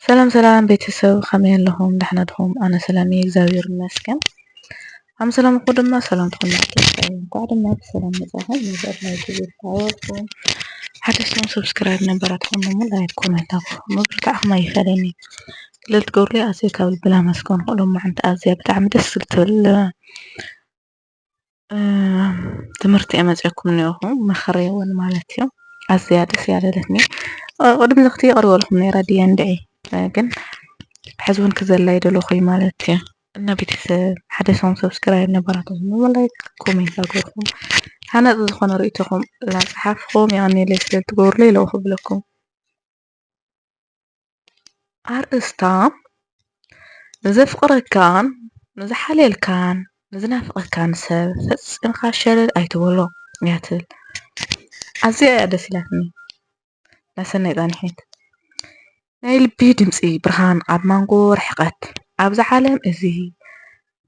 ሰላም ሰላም ቤተሰብ፣ ከመይ ኣለኹም? ደሕና ድኹም? ኣነ ሰላም እየ፣ እግዚኣብሔር ይመስገን። ኣብ ሰላምኩ ድማ ሰላም ትኹን ተስፋ እየ። እንኳዕ ድማ ብሰላም መጻኹም። ንብረት ናይ ክቡር ታወኩም ሓደሽቶም ሰብስክራይብ ነባራት ኹም ላይክ ኮሜንት ኣኹ ምብርታዕኹም ኣይፈለኒ። ክልል ትገብሩለይ ኣዝየ ካብ ልቢ ላመስገንኩ። ሎማዓንቲ ኣዝያ ብጣዕሚ ደስ ትብል ትምህርቲ እየ መፅአኩም እኒኦኹ፣ ምኽሪ እውን ማለት እዩ። ኣዝያ ደስ ያለለትኒ። ቅድሚ ዝኽቲ የቕርበልኩም ነይረ ድየ እንድዒ፣ ግን ሕዚ እውን ክዘላ ይደለኹ ማለት እዩ። እና ቤተሰብ ሓደ ሰሙን ሰብስክራይብ ነበራትኩም ላይክ ኮሜንት ኣገርኩም ሃነፅ ዝኾነ ርእይቶኹም ላፀሓፍኹም የቐኒለይ ስለ ትገብሩለይ ለውኹ ብለኩም። ኣርእስታ ንዘፍቅረካን ንዝሓልየልካን ንዝናፍቀካን ሰብ ፈጺምካ ሸለል ኣይትበሎ እያ ትብል። ኣዝያ እያ ደስ ኢላትኒ። ናሰናይ ጻንሒት ናይ ልቢ ድምጺ ብርሃን ኣብ መንጎ ርሕቀት ኣብዛ ዓለም እዚ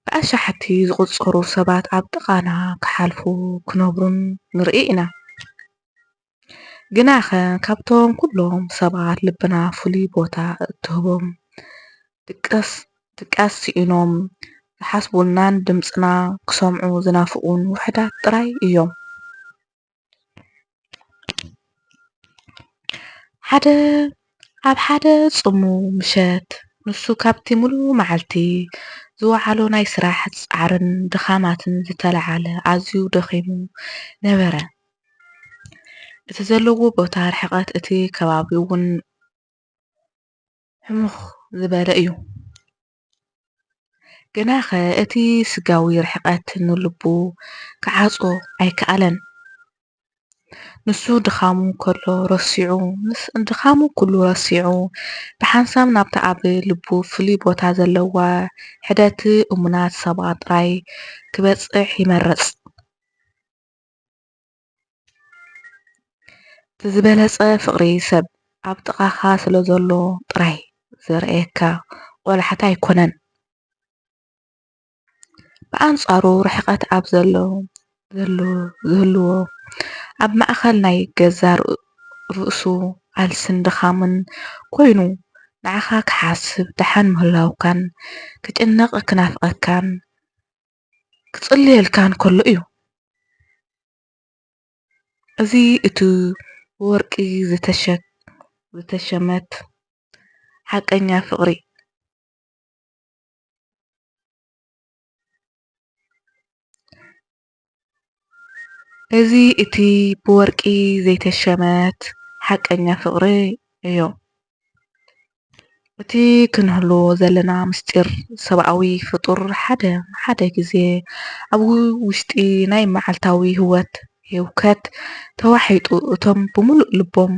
ብኣሻሓቲ ዝቑጸሩ ሰባት ኣብ ጥቓና ክሓልፉ ክነብሩን ንርኢ ኢና። ግናኸ ካብቶም ኩሎም ሰባት ልብና ፍሉይ ቦታ እትህቦም ድቃስ ድቃስ ስኢኖም ዝሓስቡልናን ድምጽና ክሰምዑ ዝናፍቑን ውሑዳት ጥራይ እዮም። ሓደ ኣብ ሓደ ጽሙው ምሸት ንሱ ካብቲ ምሉእ መዓልቲ ዝወዓሎ ናይ ስራሕ ጻዕርን ድኻማትን ዝተለዓለ ኣዝዩ ደኺሙ ነበረ። እቲ ዘለዎ ቦታ ርሕቀት እቲ ከባቢ እውን ሕሙኽ ዝበለ እዩ። ግናኸ እቲ ስጋዊ ርሕቀት ንልቡ ክዓጾ ኣይከኣለን። ንሱ ድኻሙ ከሎ ረሲዑ፣ ምስ ድኻሙ ኩሉ ረሲዑ፣ ብሓንሳብ ናብታ ኣብ ልቡ ፍሉይ ቦታ ዘለዋ ሕደቲ እሙናት ሰባት ጥራይ ክበጽሕ ይመርጽ። እቲ ዝበለጸ ፍቕሪ ሰብ ኣብ ጥቓኻ ስለ ዘሎ ጥራይ ዘርእየካ ቆላሕታ ኣይኮነን። ብኣንጻሩ ርሕቀት ኣብ ዘሎ ዘሎ ዝህልዎ ኣብ ማእከል ናይ ገዛ ርእሱ ኣልስን ድኻምን ኮይኑ ንዓኻ ክሓስብ ደሓን ምህላውካን ክጭነቕ ክናፍቐካን ክጽልየልካን ከሎ እዩ። እዚ እቲ ብወርቂ ዝተሸመት ሓቀኛ ፍቕሪ። እዚ እቲ ብወርቂ ዘይተሸመት ሓቀኛ ፍቕሪ እዩ። እቲ ክንህልዎ ዘለና ምስጢር ሰብኣዊ ፍጡር ሓደ ሓደ ግዜ ኣብ ውሽጢ ናይ መዓልታዊ ህይወት ህውከት ተዋሒጡ እቶም ብምሉእ ልቦም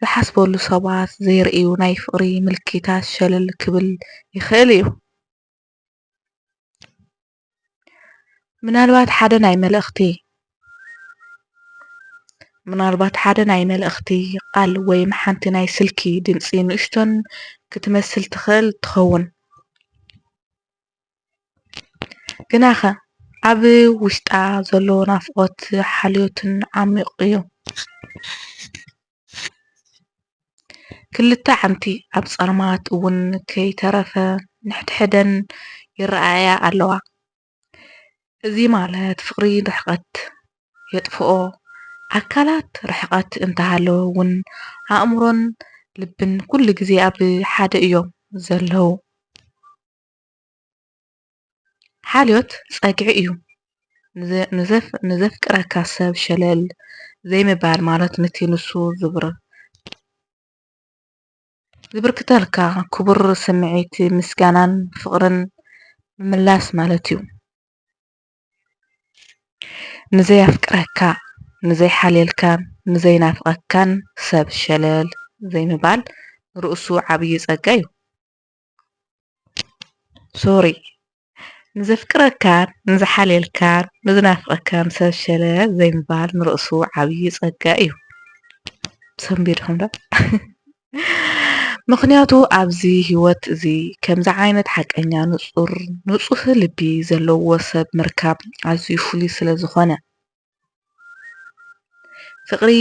ዝሓስበሉ ሰባት ዘይርእዩ ናይ ፍቕሪ ምልክታት ሸለል ክብል ይኽእል እዩ። ምናልባት ሓደ ናይ መልእኽቲ ምናልባት ሓደ ናይ መልእኽቲ ቃል ወይም ሓንቲ ናይ ስልኪ ድምጺ ንእሽቶን ክትመስል ትኽእል ትኸውን። ግናኸ ኣብ ውሽጣ ዘሎ ናፍቖት ሓልዮትን ዓሚቕ እዩ። ክልተ ዓንቲ ኣብ ጸልማት እውን ከይተረፈ ንሕድሕደን ይረኣያ ኣለዋ። እዚ ማለት ፍቕሪ ርሕቐት የጥፍኦ። ኣካላት ርሕቐት እንተሃለወ እውን ኣእምሮን ልብን ኩሉ ግዜ ኣብ ሓደ እዮም ዘለዉ። ሓልዮት ጸግዒ እዩ። ንዘፍቅረካ ሰብ ሸለል ዘይምባል ማለት ነቲ ንሱ ዝብርክተልካ ክቡር ስምዒት ምስጋናን ፍቕርን ምምላስ ማለት እዩ። ንዘይኣፍቅረካ፣ ንዘይሓልየልካን ንዘይናፍቐካን ሰብ ሸለል ዘይምባል ንርእሱ ዓብዪ ጸጋ እዩ። ሶሪ ንዘፍቅረካን ንዝሓልየልካን ንዝናፍቐካን ሰብ ሸለል ዘይምባል ንርእሱ ዓብዪ ጸጋ እዩ። ሰንቢድኹም ዶ? ምኽንያቱ ኣብዚ ህይወት እዚ ከምዚ ዓይነት ሓቀኛ ንጹር ንጹህ ልቢ ዘለዎ ሰብ ምርካብ ኣዝዩ ፍሉይ ስለ ዝኾነ። ፍቕሪ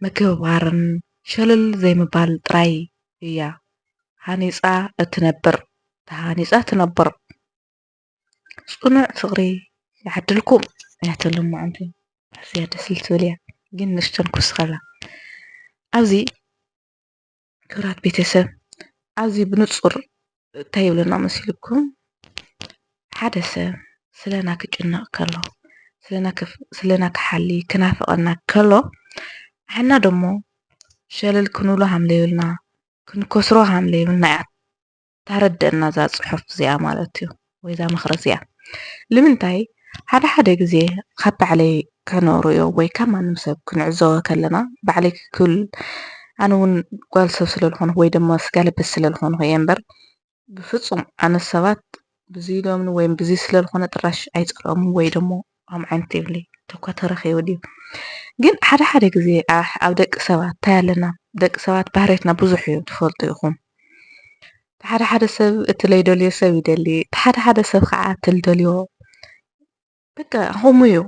ምክብባርን ሸለል ዘይምባል ጥራይ እያ ሃኒጻ እትነብር፣ ተሃኒጻ ትነብር። ጽኑዕ ፍቕሪ ይዓድልኩም እያ ትብል ሎማዓንቲ። ኣዝያ ደስ ትብል እያ፣ ግን ንእሽተን ክውስኸላ። ኣብዚ ክብራት ቤተሰብ፣ ኣብዚ ብንጹር እንታይ ይብለና መሲልኩም? ሓደ ሰብ ስለና ክጭነቕ ከሎ፣ ስለና ክፍ-፣ ስለና ክሓሊ፣ ክናፍቐና ከሎ፣ ንሕና ደሞ ሸለል ክንብሎ ሃም ለይብልና፣ ክንከስሮ ሃም ለይብልና እያ ታረደና እዛ ጽሑፍ እዚኣ ማለት እዩ፣ ወይ እዛ ምኽሪ እዚኣ። ንምንታይ ሓደ ሓደ ግዜ ካብ ባዕለይ ከነርእዮ ወይ ካብ ማንም ሰብ ክንዕዘቦ ከለና፣ ባዕለይ ክል-፣ ኣነ እውን ጓል ሰብ ስለ ዝኾንኩ ወይ ድማ ስጋ ለበስ ስለ ዝኾንኩ እየ እምበር፣ ብፍጹም ኣነ ሰባት ብዚ ኢሎምኒ ወይም ብዚ ስለ ዝኾነ ጥራሽ ኣይጸልኦምን ወይ ደሞ ከምኡ ዓይነት የብለይ። ተኳ ተረኺቡ ድዩ? ግን ሓደ ሓደ ግዜ፣ ኣሕ፣ ኣብ ደቂ ሰባት እንታይ ኣለና? ደቂ ሰባት ባህርያትና ብዙሕ እዩ፣ ትፈልጡ ኢኹም። እቲ ሓደ ሓደ ሰብ እቲ ለይደልዮ ሰብ ይደሊ፣ እቲ ሓደ ሓደ ሰብ ከዓ እቲ ልደልዮ፣ በቃ፣ ከምኡ እዩ።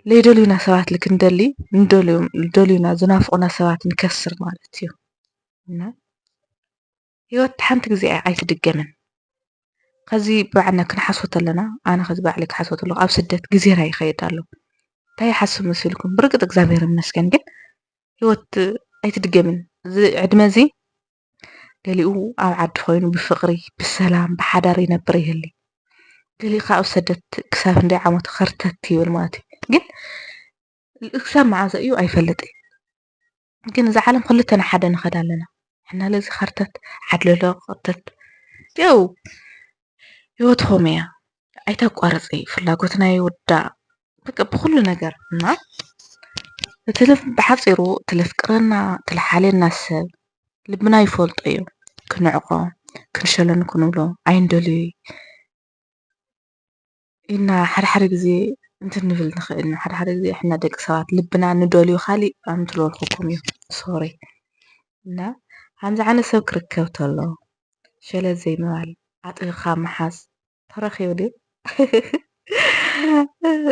ለይደልዩና ሰባት ልክንደሊ፣ ንደልዮም፣ ልደልዩና ዝናፍቑና ሰባት ንከስር ማለት እዩ። እና ህይወት ሓንቲ ግዜ ኣይትድገምን። ከዚ ብባዕልና ክንሓስቦ ተለና፣ ኣነ ከዚ ባዕለይ ክሓስቦ ተለኹ፣ ኣብ ስደት ግዜና ይኸይድ ኣሎ። እንታይ ይሓስብ መሲልኩም? ብርግጽ እግዚኣብሔር ይመስገን፣ ግን ህይወት ኣይትድገምን። እዚ ዕድመ እዚ ገሊኡ ኣብ ዓዲ ኮይኑ ብፍቕሪ፣ ብሰላም፣ ብሓዳር ይነብር ይህሊ። ገሊኡ ከኣ ኣብ ሰደት ክሳብ ክንደይ ዓመቱ ከርተት ይብል ማለት እዩ። ግን ክሳብ መዓዘ እዩ ኣይፈልጥን። ግን እዛ ዓለም ክልተ ንሓደ ንኸዳ ኣለና። ንሕና ለዚ ከርተት፣ ዓድለሎ ከርተት። ያው ህይወት ኸምኡ እያ። ኣይተቋርጺ፣ ፍላጎትና ይውዳእ። በቃ ብኹሉ ነገር እና እቲ ልፍ-፣ ብሓጺሩ እቲ ለፍቅረና፣ እቲ ለሓልየና ሰብ ልብና ይፈልጦ እዩ። ክንዕቆ፣ ክንሸለኒ ክንብሎ፣ ኣይንደልዮ ኢና ሓደ ሓደ ግዜ እንትን ንብል ንኽእል ኢና። ሓደ ሓደ ግዜ ንሕና ደቂ ሰባት ልብና ንደልዮ ካሊእ ኣንትለወልኩኩም እዩ። ሶሪ። እና ከምዚ ዓይነት ሰብ ክርከብ ተሎ ሸለል ዘይምባል፣ ኣጥቢቕካ ምሓዝ ተረኺቡ ድዩ?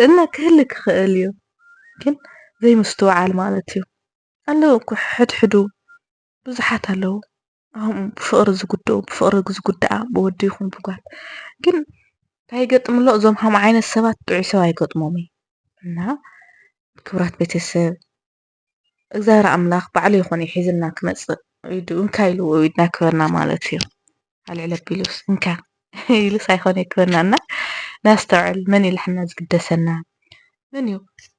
እና ክህሊ ክኽእል እዩ። ግን ዘይምስትውዓል ማለት እዩ። ኣለዉ እኮ ሕድሕዱ ብዙሓት ኣለዉ። ኣብኡ ብፍቕሪ ዝጉድኡ፣ ብፍቕሪ ዝጉድኣ፣ ብወዲ ይኹን ብጓል። ግን እንታይ ይገጥም ኣሎ? እዞም ከምኡ ዓይነት ሰባት ጥዑይ ሰብ ኣይገጥሞም እዩ። እና ክቡራት ቤተሰብ፣ እግዚኣብሔር ኣምላኽ ባዕሉ ይኹን እዩ ሒዝልና ክመጽእ፣ ኢዱ እንካ ኢሉ ኢድና ክበና ማለት እዩ። ኣልዕል ኣቢሉስ እንካ ኢሉስ ኣይኾነ ክበና እና ነስተውዕል። መን እዩ ልሕና ዝግደሰና? መን እዩ?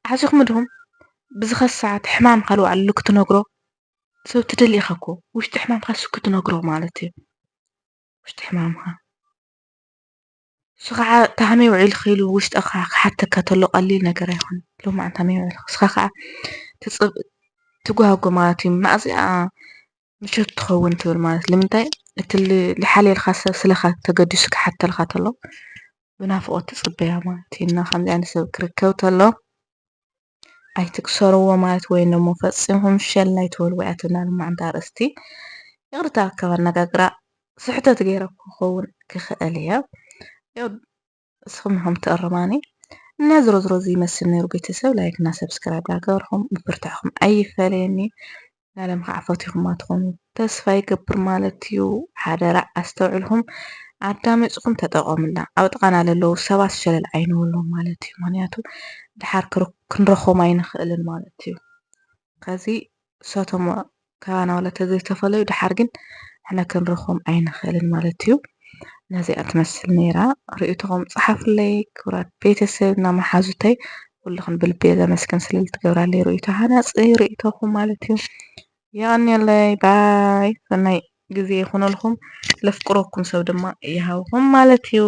ሓሲኹም ድኹም? ብዝኸ ሰዓት ሕማምካ ልባዕሉ ክትነግሮ፣ ሰብ ትደሊ ኢኻ እኮ። ውሽጢ ሕማምካ እሱ ክትነግሮ ማለት እዩ። ውሽጢ ሕማምካ። እሱ ኸዓ ታመይ ውዒልኺ ኢሉ ውሽጥኻ ክሓተካ ተሎ ቀሊል ነገር ኣይኮነን። ሎማዓንቲ ታመይ ውዒልኺ። እስኻ ኸዓ ትጽብ-፣ ትጓጎ ማለት እዩ። መኣዚኣ ምሸት ትኸውን ትብል ማለት። ንምንታይ? እቲ ል-፣ ልሓልየልካ ሰብ ስለኻ ተገዲሱ ክሓተልካ ተሎ ብናፍቖት ትጽበያ ማለት እዩ። እና ከምዚ ዓይነት ሰብ ክርከብ ተሎ ኣይትክሰርዎ ማለት ወይ ደሞ ፈጺምኩም ሸል ኣይትበልዎ እያ ትብልና ሎማዓንቲ ኣርእስቲ። ይቕርታ ካብ ኣነጋግራ ስሕተት ገይረ ክኸውን ክኽእል እየ። ያው እስኹም ኢኹም ትእርማኒ። እና ዝሮ ዝሮ እዚ ይመስል ነይሩ ቤተሰብ። ላይክ እና ሰብስክራይብ ዳገበርኩም ብብርትዕኹም ኣይፈለየኒ። ንዓለም ከዓ ፈቲኹማ ትኾኑ ተስፋ ይገብር ማለት እዩ። ሓደራ ኣስተውዕልኩም ኣዳሚፅኩም ተጠቐሙላ። ኣብ ጥቓና ለለዉ ሰባት ሸለል ኣይንበሎም ማለት እዩ። ምኽንያቱ ድሓር ክር-፣ ክንረኽቦም ኣይንኽእልን ማለት እዩ። ከዚ እሳቶም ካባና ዋላ ተዘይተፈለዩ ድሓር ግን ንሕና ክንረኽቦም ኣይንኽእልን ማለት እዩ። ነዚኣ ትመስል ነይራ። ርእይቶኹም ጸሓፉለይ ክቡራት ቤተሰብ እና መሓዙተይ፣ ኩልኽን ብልቢ እየ ዘመስግን ስለ ልትገብራለይ ርእይቶ ሃናጺ ርእይቶኹም ማለት እዩ። የቐንየለይ። ባይ። ሰናይ ግዜ ይኹነልኩም። ለፍቅረኩም ሰብ ድማ ይሃብኹም ማለት እዩ።